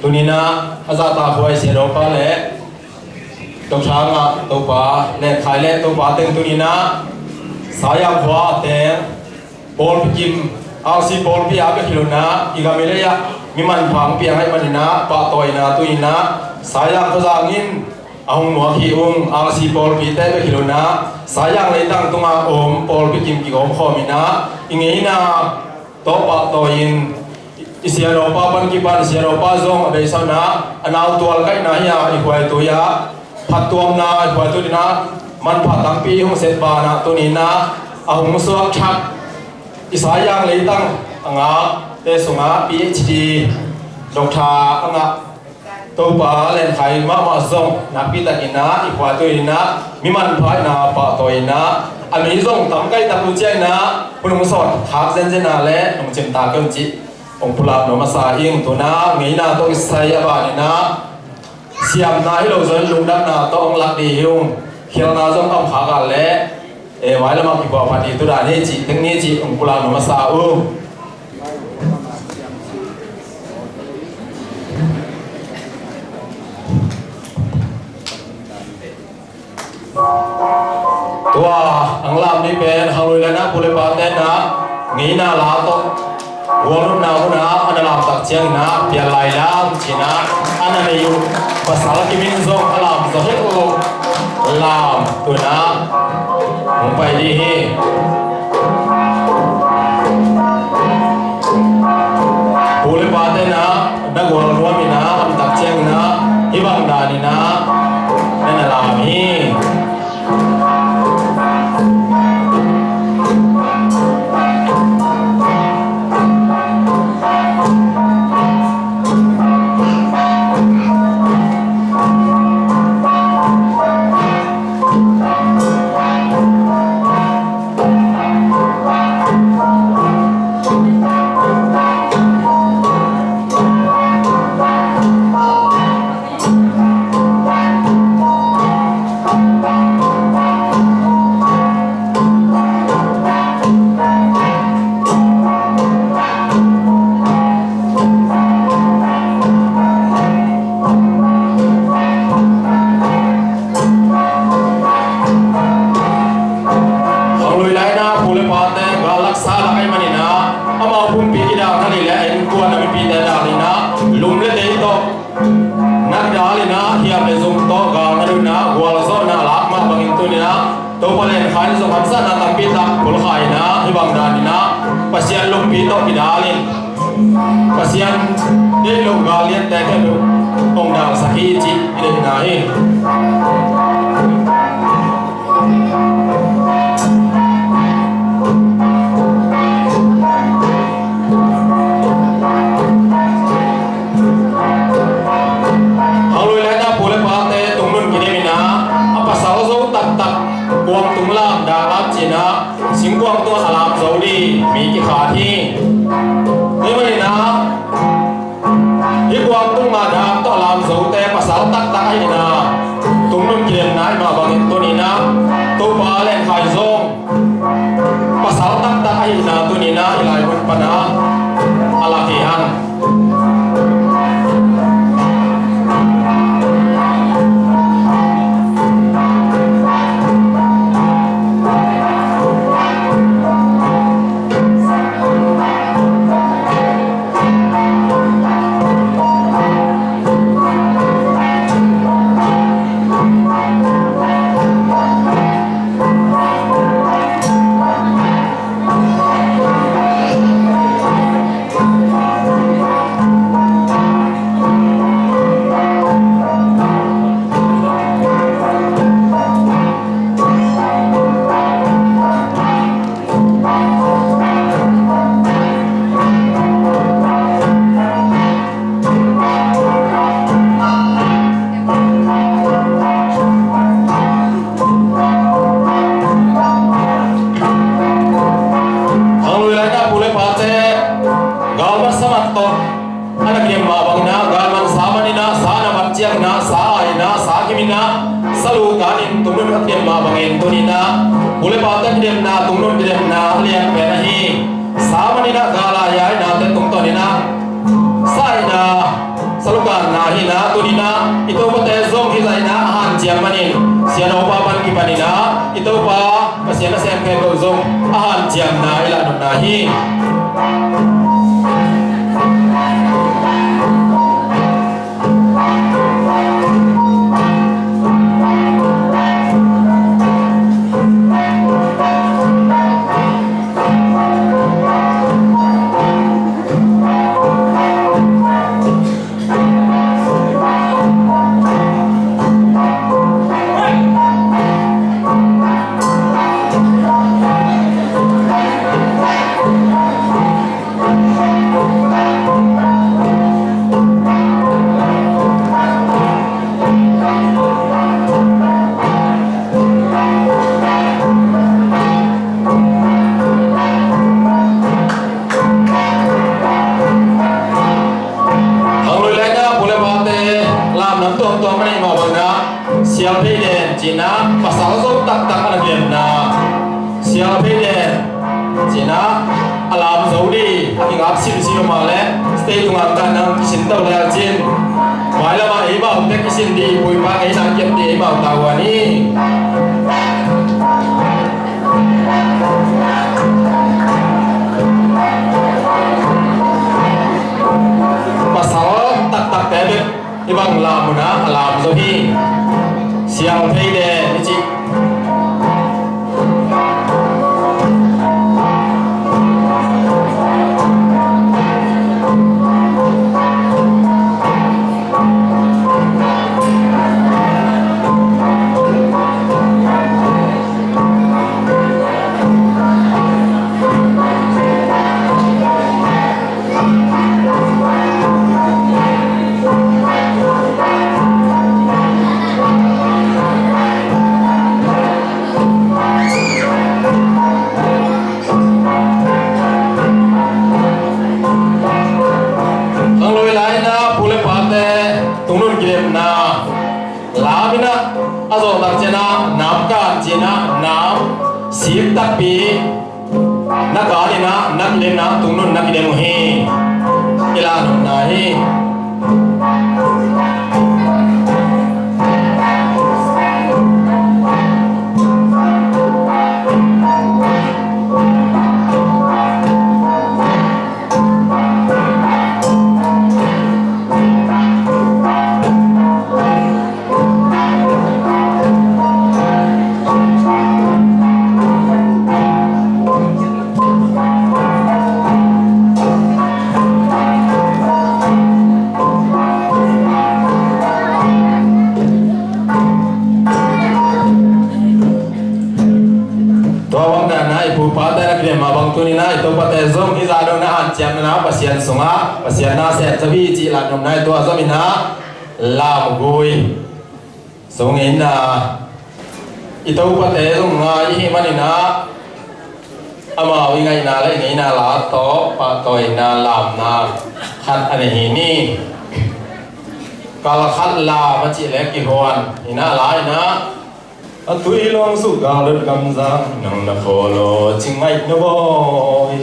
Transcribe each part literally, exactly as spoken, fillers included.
Tuninah a zahtakhuai Sia Dopa le Dr. Ngah Topa, Len Khai le Topa teng tuninah Sayang khua a teng pawlpi kim, R C pawlpi a bek hi lo inah i gam i lei ah mi manpha hong piang ahih maninah pahtawi inah tuninah Sayang khuazang in a hong muak hi ung. R C pawlpite bek hi lo inah Sayang leitang tungah om pawlpi kim kigawm khawm inah i ngeina tawh pahtawi in i Sia Dopa pan kipan Sia Dopa zong a beisa inah a nau tual kaihna hi a, i khuaitui ah phattuamna i khuaitui inah manpha tampi hong set banah tuninah a hong suak thak i Sayang leitang a ngakte sungah P H D Dr. a ngah Topa Len Khai mahmah zong nakpi takinah i khuaitui inah mi manpha inah pahtawi inah a mi zong tam kai tak uh ciang inah hun hong sawt khak zenzen a le nong cimtak kei un cih hong pulak nuam a sa ing. Tuna ngeina tawh kisai a ban inah siamna hi lo zong lungdamna tawh hong lak dih hi ung. Khialhna zong a om khak a le e, mailam ah kiphuahphat dih tu dan hi cih teng ni cih hong pulak nuam a sa ung. Tua ang lam ni pen Hanglui le na pu le pa te na ngeina la tawh gualnopna huna a na lamtak ciangina pian lai lam cina a na nei uh pasal kimin zong a lam zaw het uh lam tuna hong pai dih hi. Pu le pa te na na gual nuam ina a lamtak ciangina hih bang danina na na lam hi. Hanglui laina pu le pate gal laksa lak ahi manina amau pumpi kidal na ni le a innkuan a mipite dalina lum le tei tawh na kidalina hiam le zum tawh gal na duina gualzawhna lak mah bangin tunina Topa Len Khai in zong haksatna tampi tak pulkhaina hih bang danina Pasian lungpi tawh kidalin Pasian deih lo gal liatte khempeuh hong dalsak hi cih i deihna hi. Hanglui laina pu le pate tungnun kidemina a pasal zo taktak kuang tunglam danglam cina singkuang tungah a lam zo dih mi kikhat hi. Hih manina hih kuang tungah dang tawh a lam zote pasal taktak ahina tungnun kidemna i mah bangin tunina Topa Len Khai zong pasal taktak ahina tunina i lai hun pana a lak hi hang. Hanglui laina pu le pate galmat samat tawh a na kidem mah bangina galman sa manina sa na mat ciangina sa aina sa kimina sa lu tanin tungnun a kidem mah bangin tunina pu le pate kidemna tungnun kidemna a lian pen ahi. Sa manina gal a yaina te tungtawnina sa aina Salokanna hi-in ah, tuni-in ah i Topate zong hih zah in ah a hanciam manin, Sia Nong Pa pan kipanin ah i Topa Pasian nasem khempeuh zong a hanciamna i lahnopna hi. Khanglui lai-in ah pu le pate lamnam tuamtuam a neih mah bangin ah, Sial Phei Den ci-in ah pasal a zo taktak a na kilemna, Sial Phei Den ci-in ah a lam zo ding a kingap simsim mah leh, stage tungah ka nang kisin to leh a cin, mailam ah ei bau tek kisin ding, pu le pa ei na kiap ding ei bau ta uh a ni. Pasal taktakte bek i bang lam un ah a lam zo hi. Sial Phei Den i cih. Khanglui lai-in ah pu le pate tungnun kilemna, lam in ah a zawhtak ciang ah nam kan ci-in ah nam sik takpi na kan in ah na kilem in ah tungnun na kilem uh hi. I lahnopna hi. Tua bang dan a i pu pate na kilem mah bang tuni-in ah i Topate zong hih zah dong na hanciamna, Pasian sungah Pasian na sem zaw hi cih lahnopna hi. Tua zom in ah lamgui sung in ah, i Topate zong ngai i hih manin ah, amau i ngaihna le i ngeina la tawh pahtawina lamna khat a nei hi ni. Kal khat lam a cih leh kihuan in ah la in ah, a tui luang suk kal dot gamzang nang na follow ci ngaih na bawi.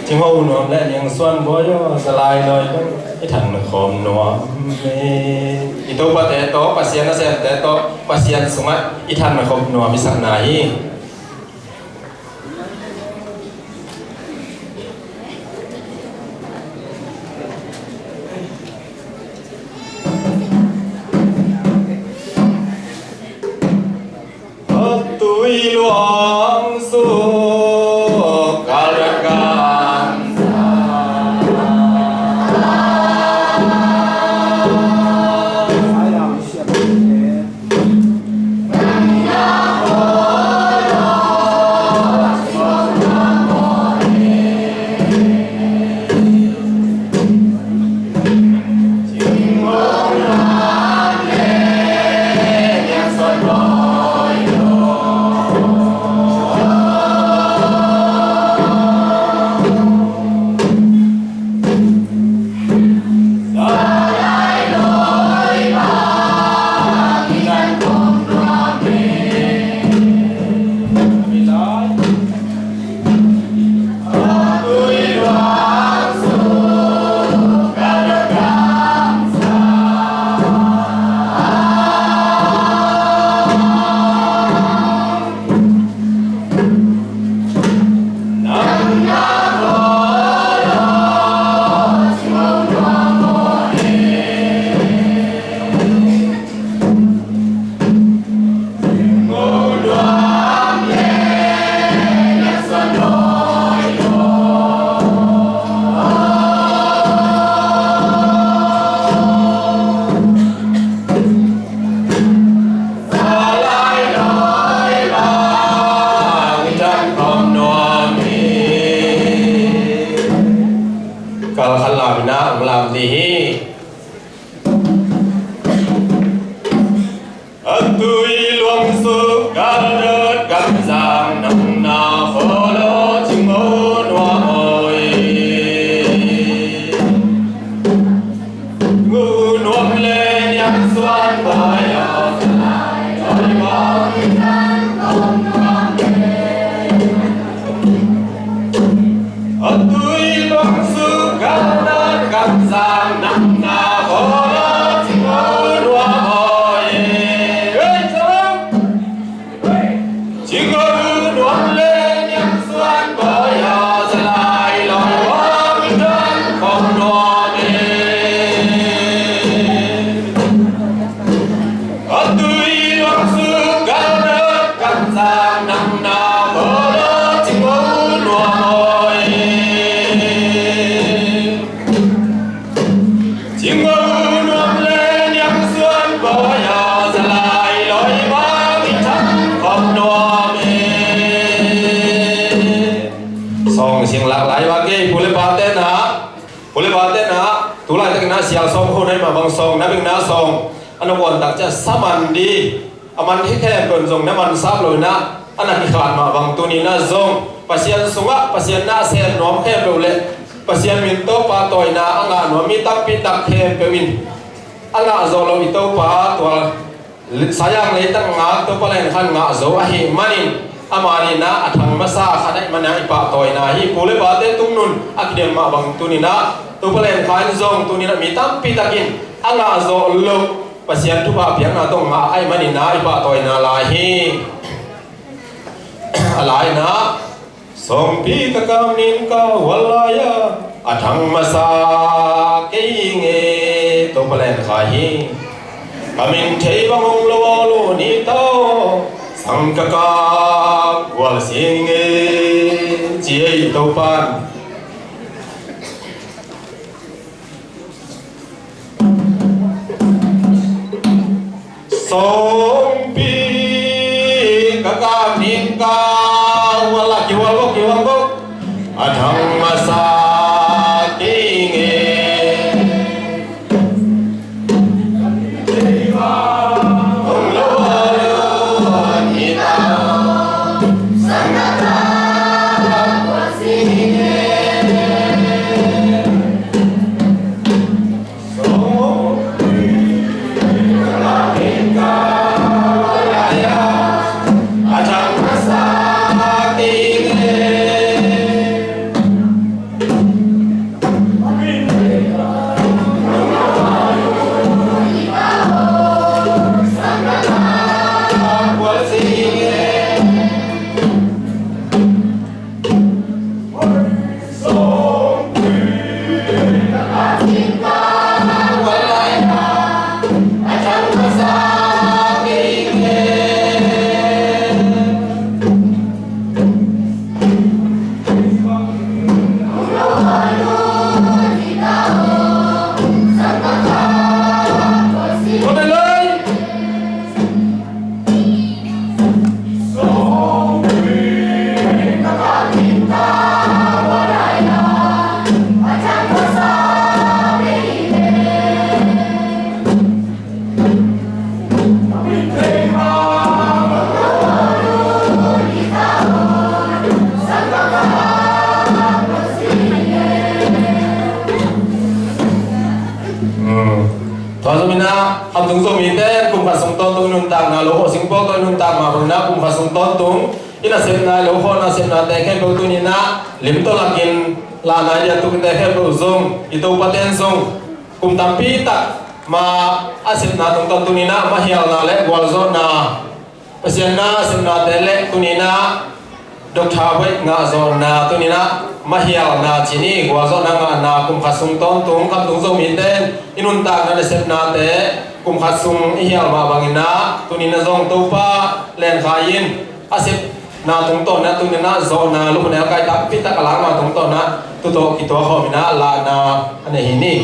Cingho nuam le niang suan bawi aw, Salai Dawi bang i than na khawm nuam e. I Topate tawh, Pasian nasemte tawh, Pasian sungah i than na khawm nuam i sakna hi. Tui luang suk kal dot gamzang. Khan lam in ah hong lam dih hi. A tui luang suk galnat gamzang nang na kholo cingho nuam aw i. Cingho nuam le niang suan bai aw. A tui luang suk galnat gamzang nang na kholo cingho nuam aw i. Hei, sawm. Cingho nuam le niang suan bai aw, Salai Loi Huam in thang khawm nuam e. A tui luang suk galnat gamzang nang na kholo cingho nuam aw i. Cingho nuam le niang suan bai aw, Salai Loi Huam in thang khawm nuam e. Sawng sing lak lai bang kei, pu le pa te na, pu le pa te na, tu laitak in ah sial sawng kho nai mah bang sawng, na bek na sawng a na kuan tak ciang sa man dih. A man hi khempeuh in zong na man sap lo in ah, a na kikhat mah bang tuni in ah zong Pasian sungah Pasian na sem nuam khempeuh le Pasian min tawh pahtawina a ngah nuam mi tampi tak khempeuh in a ngah zawh loh i Topa tua sayang leitang ngak Topa Len Khan ngah zo ahih manin, amah in ah a thang masa khat ahih manin ah i pahtawina hi. Pu le pate tungnun a kidem mah bang tuni in ah Topa Len Khan zong tuni in ah mi tampi takin a ngah zawh loh Pasian thupha piakna tawh ngah ahih manin ah i pahtawina lai hi. A lai in ah, sawmpi ka kam nin ka hual lai-a a thang masa kei nge, Topa Len Khan hi. Ka min thei bang hong lo aw lo ni ta aw, sang ka kam hual si nge, ci ei Topan. Sawmpi ka kam nin ka hual a, kihual bok, kihual bok. A thang masa kei nge. Tua zong in ah, Khamtung Zomite kum khat sung tawntung i nuntakna, lo khawh singpawk tawh i nuntak mah bangin ah kum khat sung tawntung i nasepna, lo khawh nasepnate khempeuh tuni in ah lim tawh lakin lahna i diaktukte khempeuh zong i Topa ten zong kum tampi tak ma a sepna tungtawn tuni in ah mahialna le gualzawhna, Pasian na sepnate le tuni in ah Doctor Boih ngahzawhna tuni in ah mahialna ci ni, gualzawhna ngahna kum khat sung tawntung Khamtung Zomite i nuntakna nasepnate kum khat sung i hial mah bangin ah tuni in ah zong Topa Len Khai in a sepna tungtawn ah tuni in ah zawhna luknel kai tampi tak a lakna tungtawn ah tu tawh kituak khawm in ah lahna a nei hi ni.